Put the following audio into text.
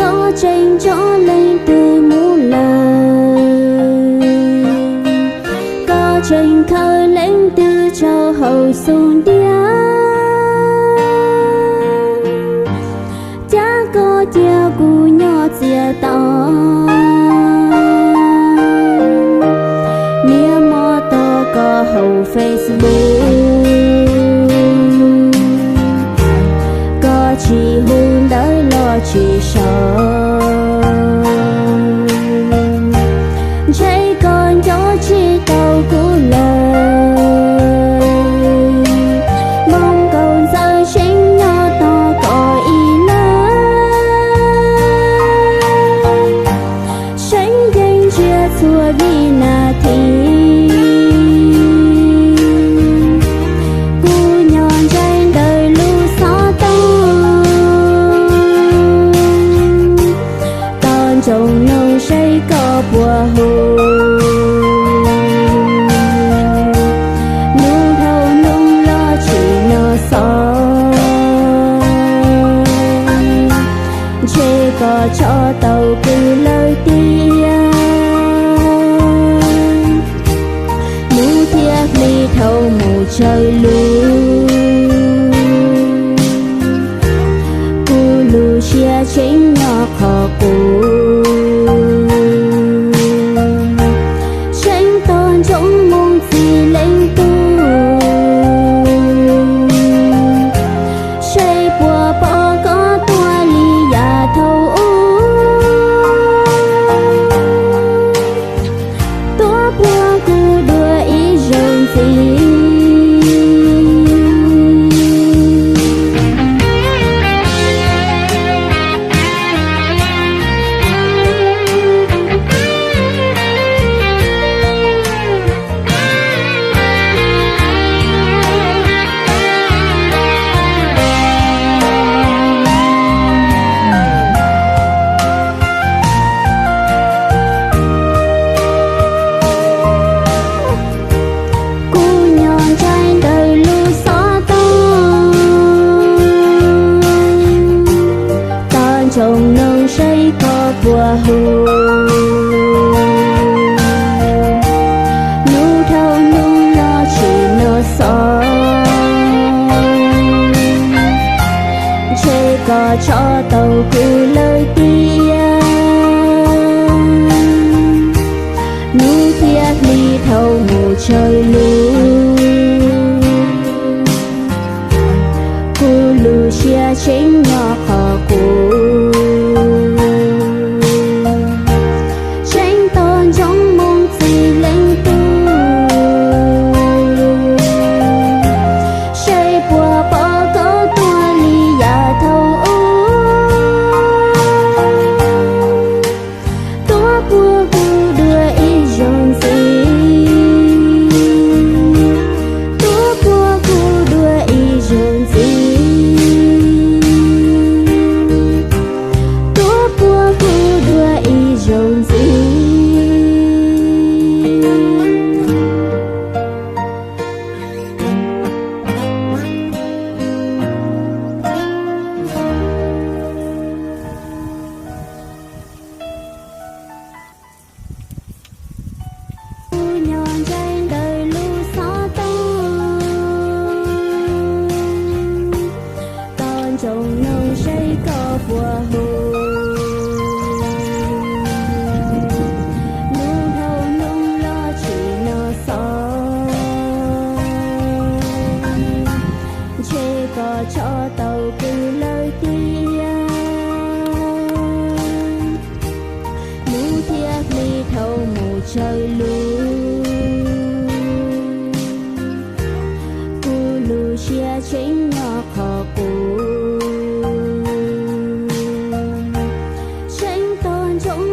Koj tseem tso leej twg mus lawm? Koj tseem khaws leej twg rau hauv xub ntiag? Cas koj cia kuv nyob txias to, niaj hmo tos koj hauv Facebook, koj tsis hu ntawv los tsis sau, ntshe koj nco tsis tau kuv lawm. Hmoob Nkauj Ntxawm seev nyob tos koj ib leeg, seev yeej ntsia txhua vib nas this. Kuv nyob ntsaim ntawm lub xov tooj, tos ntsoov mloog seb koj puas hu. Hnub dhau hnub los tsis hnov xov, ntshe koj tso tau kuv lawm tiag. Hnub thiab hli dhau mus tsawg lub, kuv lub siab tseem nyob qhov qub, tseem tos ntsoov moo txim leej tub, seb puas pom koj tuaj li yav thaum ub, tuaj puag kuv dua ib zaug ntxiv. Kuv nyob ntsaim ntawm lub xov tooj, tos ntsoov mloog seb koj puas hu. Hnub dhau hnub los tsis hnov xov, ntshe koj tso tau kuv lawm tiag. Hnub thiab hli dhau mus tsawg lub, kuv lub siab tseem nyob qhov qub, tseem tos ntsoov moo txim leej tub, seb puas pom koj tuaj li yav thaum ub, tuaj puag kuv dua ib zaug ntxiv, tuaj puag kuv dua ib zaug ntxiv, tuaj puag kuv dua ib zaug ntxiv. Kuv nyob ntsaim ntawm lub xov tooj, tos ntsoov mloog seb koj puas hu. Hnub dhau hnub los tsis hnov xov, ntshe koj tso tau kuv lawm tiag. Hnub thiab hli dhau mus tsawg lub, kuv lub siab tseem nyob qhov qub, tseem tos ntsoov